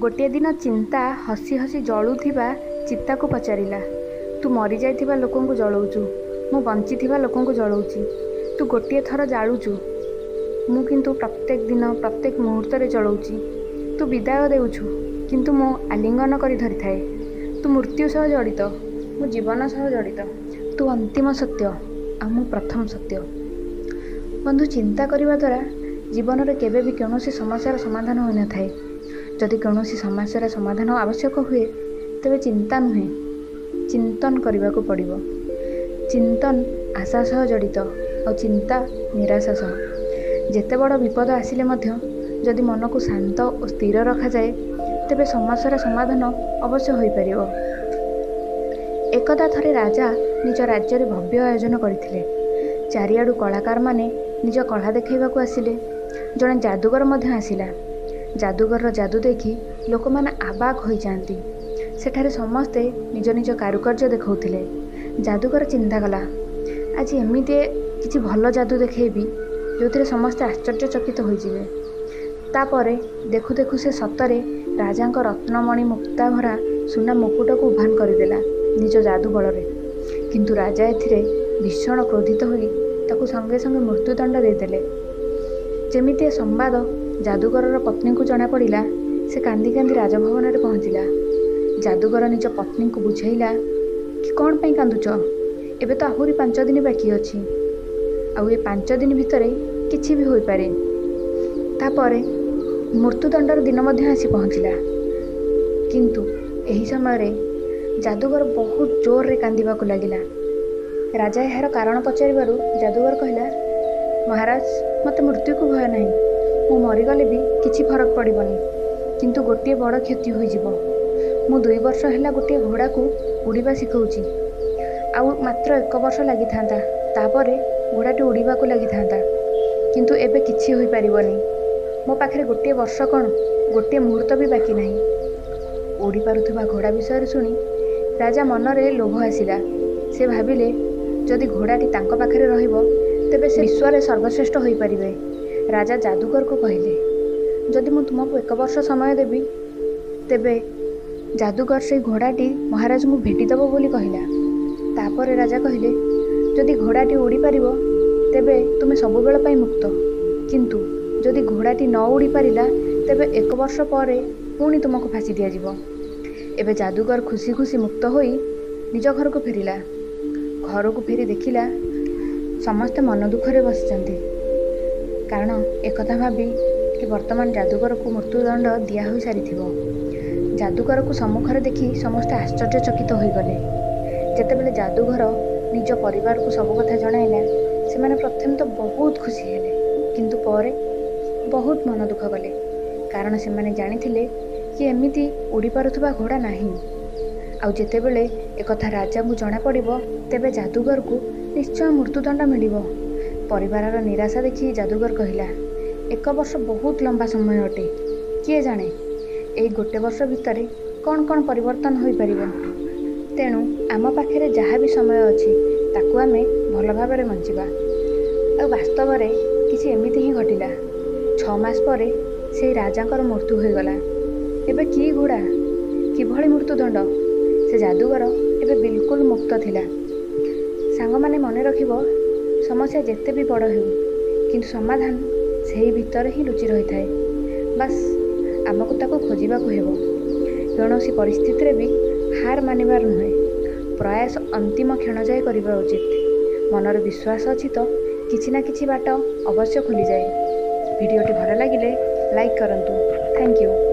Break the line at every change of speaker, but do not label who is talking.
ଗୋଟିଏ ଦିନ ଚିନ୍ତା ହସି ହସି ଜଳୁଥିବା ଚିତାକୁ ପଚାରିଲା, ତୁ ମରିଯାଇଥିବା ଲୋକଙ୍କୁ ଜଳଉଛୁ, ମୁଁ ବଞ୍ଚିଥିବା ଲୋକଙ୍କୁ ଜଳଉଛି। ତୁ ଗୋଟିଏ ଥର ଜାଳୁଛୁ, ମୁଁ କିନ୍ତୁ ପ୍ରତ୍ୟେକ ଦିନ ପ୍ରତ୍ୟେକ ମୁହୂର୍ତ୍ତରେ ଜଳଉଛି। ତୁ ବିଦାୟ ଦେଉଛୁ, କିନ୍ତୁ ମୁଁ ଆଲିଙ୍ଗନ କରି ଧରିଥାଏ। ତୁ ମୃତ୍ୟୁ ସହ ଜଡ଼ିତ, ମୁଁ ଜୀବନ ସହ ଜଡ଼ିତ। ତୁ ଅନ୍ତିମ ସତ୍ୟ ଆଉ ମୁଁ ପ୍ରଥମ ସତ୍ୟ। ବନ୍ଧୁ, ଚିନ୍ତା କରିବା ଦ୍ୱାରା ଜୀବନରେ କେବେ ବି କୌଣସି ସମସ୍ୟାର ସମାଧାନ ହୋଇନଥାଏ। ଯଦି କୌଣସି ସମସ୍ୟାର ସମାଧାନ ଆବଶ୍ୟକ ହୁଏ, ତେବେ ଚିନ୍ତା ନୁହେଁ, ଚିନ୍ତନ କରିବାକୁ ପଡ଼ିବ। ଚିନ୍ତନ ଆଶା ସହ ଜଡ଼ିତ ଆଉ ଚିନ୍ତା ନିରାଶା ସହ। ଯେତେ ବଡ଼ ବିପଦ ଆସିଲେ ମଧ୍ୟ ଯଦି ମନକୁ ଶାନ୍ତ ଓ ସ୍ଥିର ରଖାଯାଏ, ତେବେ ସମସ୍ୟାର ସମାଧାନ ଅବଶ୍ୟ ହୋଇପାରିବ। ଏକଦା ଥରେ ରାଜା ନିଜ ରାଜ୍ୟରେ ଭବ୍ୟ ଆୟୋଜନ କରିଥିଲେ। ଚାରିଆଡ଼ୁ କଳାକାରମାନେ ନିଜ କଳା ଦେଖାଇବାକୁ ଆସିଲେ। ଜଣେ ଯାଦୁଗର ମଧ୍ୟ ଆସିଲା। ଯାଦୁଗରର ଯାଦୁ ଦେଖି ଲୋକମାନେ ଆବାକ୍ ହୋଇଯାଆନ୍ତି। ସେଠାରେ ସମସ୍ତେ ନିଜ ନିଜ କାରୁକାର୍ଯ୍ୟ ଦେଖାଉଥିଲେ। ଯାଦୁଗର ଚିନ୍ତା କଲା, ଆଜି ଏମିତି କିଛି ଭଲ ଯାଦୁ ଦେଖାଇବି ଯେଉଁଥିରେ ସମସ୍ତେ ଆଶ୍ଚର୍ଯ୍ୟଚକିତ ହୋଇଯିବେ। ତାପରେ ଦେଖୁ ଦେଖୁ ସେ ସତରେ ରାଜାଙ୍କ ରତ୍ନମଣି ମୁକ୍ତା ଭରା ସୁନା ମୁକୁଟକୁ ଉଭାନ କରିଦେଲା ନିଜ ଯାଦୁ ବଳରେ। କିନ୍ତୁ ରାଜା ଏଥିରେ ଭୀଷଣ କ୍ରୋଧିତ ହୋଇ ତାକୁ ସଙ୍ଗେ ସଙ୍ଗେ ମୃତ୍ୟୁଦଣ୍ଡ ଦେଇଦେଲେ। ଯେମିତି ଏ ସମ୍ବାଦ ଯାଦୁଗରର ପତ୍ନୀଙ୍କୁ ଜଣାପଡ଼ିଲା, ସେ କାନ୍ଦି କାନ୍ଦି ରାଜଭବନରେ ପହଞ୍ଚିଲା। ଯାଦୁଗର ନିଜ ପତ୍ନୀଙ୍କୁ ବୁଝାଇଲା କି କ'ଣ ପାଇଁ କାନ୍ଦୁଛ, ଏବେ ତ ଆହୁରି 5 ଦିନ ବାକି ଅଛି, ଆଉ ଏ 5 ଦିନ ଭିତରେ କିଛି ବି ହୋଇପାରେ। ତାପରେ ମୃତ୍ୟୁଦଣ୍ଡର ଦିନ ମଧ୍ୟ ଆସି ପହଞ୍ଚିଲା। କିନ୍ତୁ ଏହି ସମୟରେ ଯାଦୁଗର ବହୁତ ଜୋରରେ କାନ୍ଦିବାକୁ ଲାଗିଲା। ରାଜା ଏହାର କାରଣ ପଚାରିବାରୁ ଯାଦୁଗର କହିଲା, ମହାରାଜ, ମୋତେ ମୃତ୍ୟୁକୁ ଭୟ ନାହିଁ। ମୁଁ ମରିଗଲେ ବି କିଛି ଫରକ ପଡ଼ିବନି, କିନ୍ତୁ ଗୋଟିଏ ବଡ଼ କ୍ଷତି ହୋଇଯିବ। ମୁଁ 2 ବର୍ଷ ହେଲା ଗୋଟିଏ ଘୋଡ଼ାକୁ ଉଡ଼ିବା ଶିଖାଉଛି। ଆଉ ମାତ୍ର 1 ବର୍ଷ ଲାଗିଥାନ୍ତା, ତାପରେ ଘୋଡ଼ାଟି ଉଡ଼ିବାକୁ ଲାଗିଥାନ୍ତା। କିନ୍ତୁ ଏବେ କିଛି ହୋଇପାରିବନି। ମୋ ପାଖରେ ଗୋଟିଏ ବର୍ଷ କ'ଣ, ଗୋଟିଏ ମୁହୂର୍ତ୍ତ ବି ବାକି ନାହିଁ। ଉଡ଼ିପାରୁଥିବା ଘୋଡ଼ା ବିଷୟରେ ଶୁଣି ରାଜା ମନରେ ଲୋଭ ଆସିଲା। ସେ ଭାବିଲେ, ଯଦି ଘୋଡ଼ାଟି ତାଙ୍କ ପାଖରେ ରହିବ, ତେବେ ସେ ବିଶ୍ୱରେ ସର୍ବଶ୍ରେଷ୍ଠ ହୋଇପାରିବେ। ରାଜା ଯାଦୁଗରକୁ କହିଲେ, ଯଦି ମୁଁ ତୁମକୁ 1 ବର୍ଷ ସମୟ ଦେବି, ତେବେ ଯାଦୁଗର ସେଇ ଘୋଡ଼ାଟି ମହାରାଜଙ୍କୁ ଭେଟିଦେବ ବୋଲି କହିଲା। ତାପରେ ରାଜା କହିଲେ, ଯଦି ଘୋଡ଼ାଟି ଉଡ଼ିପାରିବ ତେବେ ତୁମେ ସବୁବେଳ ପାଇଁ ମୁକ୍ତ, କିନ୍ତୁ ଯଦି ଘୋଡ଼ାଟି ନ ଉଡ଼ିପାରିଲା ତେବେ 1 ବର୍ଷ ପରେ ପୁଣି ତୁମକୁ ଫାଶୀ ଦିଆଯିବ। ଏବେ ଯାଦୁଗର ଖୁସି ଖୁସି ମୁକ୍ତ ହୋଇ ନିଜ ଘରକୁ ଫେରିଲା। ଘରକୁ ଫେରି ଦେଖିଲା ସମସ୍ତେ ମନ ଦୁଃଖରେ ବସିଛନ୍ତି, କାରଣ ଏକଥା ଭାବି କି ବର୍ତ୍ତମାନ ଯାଦୁଗରକୁ ମୃତ୍ୟୁଦଣ୍ଡ ଦିଆ ହୋଇସାରିଥିବ। ଯାଦୁଗରକୁ ସମ୍ମୁଖରେ ଦେଖି ସମସ୍ତେ ଆଶ୍ଚର୍ଯ୍ୟଚକିତ ହୋଇଗଲେ। ଯେତେବେଳେ ଯାଦୁଗର ନିଜ ପରିବାରକୁ ସବୁ କଥା ଜଣାଇଲା, ସେମାନେ ପ୍ରଥମେ ତ ବହୁତ ଖୁସି ହେଲେ, କିନ୍ତୁ ପରେ ବହୁତ ମନ ଦୁଃଖ କଲେ, କାରଣ ସେମାନେ ଜାଣିଥିଲେ କି ଏମିତି ଉଡ଼ିପାରୁଥିବା ଘୋଡ଼ା ନାହିଁ। ଆଉ ଯେତେବେଳେ ଏକଥା ରାଜାଙ୍କୁ ଜଣାପଡ଼ିବ, ତେବେ ଯାଦୁଗରକୁ ନିଶ୍ଚୟ ମୃତ୍ୟୁଦଣ୍ଡ ମିଳିବ। ପରିବାରର ନିରାଶା ଦେଖି ଯାଦୁଗର କହିଲା, 1 ବର୍ଷ ବହୁତ ଲମ୍ବା ସମୟ ଅଟେ। କିଏ ଜାଣେ ଏଇ 1 ବର୍ଷ ଭିତରେ କ'ଣ କ'ଣ ପରିବର୍ତ୍ତନ ହୋଇପାରିବ। ତେଣୁ ଆମ ପାଖରେ ଯାହା ବି ସମୟ ଅଛି ତାକୁ ଆମେ ଭଲ ଭାବରେ ବଞ୍ଚିବା। ଆଉ ବାସ୍ତବରେ କିଛି ଏମିତି ହିଁ ଘଟିଲା। 6 ମାସ ପରେ ସେଇ ରାଜାଙ୍କର ମୃତ୍ୟୁ ହୋଇଗଲା। ଏବେ କି ଘୋଡ଼ା, କିଭଳି ମୃତ୍ୟୁଦଣ୍ଡ! ସେ ଯାଦୁଗର ଏବେ ବିଲକୁଲ ମୁକ୍ତ ଥିଲା। ସାଙ୍ଗମାନେ, ମନେ ରଖିବ, ସମସ୍ୟା ଯେତେ ବି ବଡ଼ ହେଉ, କିନ୍ତୁ ସମାଧାନ ସେହି ଭିତରେ ହିଁ ଲୁଚି ରହିଥାଏ। ବାସ୍ ଆମକୁ ତାକୁ ଖୋଜିବାକୁ ହେବ। କୌଣସି ପରିସ୍ଥିତିରେ ବି ହାର ମାନିବାର ନୁହେଁ, ପ୍ରୟାସ ଅନ୍ତିମ କ୍ଷଣ ଯାଏ କରିବା ଉଚିତ। ମନରେ ବିଶ୍ୱାସ ଅଛି ତ କିଛି ନା କିଛି ବାଟ ଅବଶ୍ୟ ଖୋଲିଯାଏ। ଭିଡ଼ିଓଟି ଭଲ ଲାଗିଲେ ଲାଇକ୍ କରନ୍ତୁ। Thank you.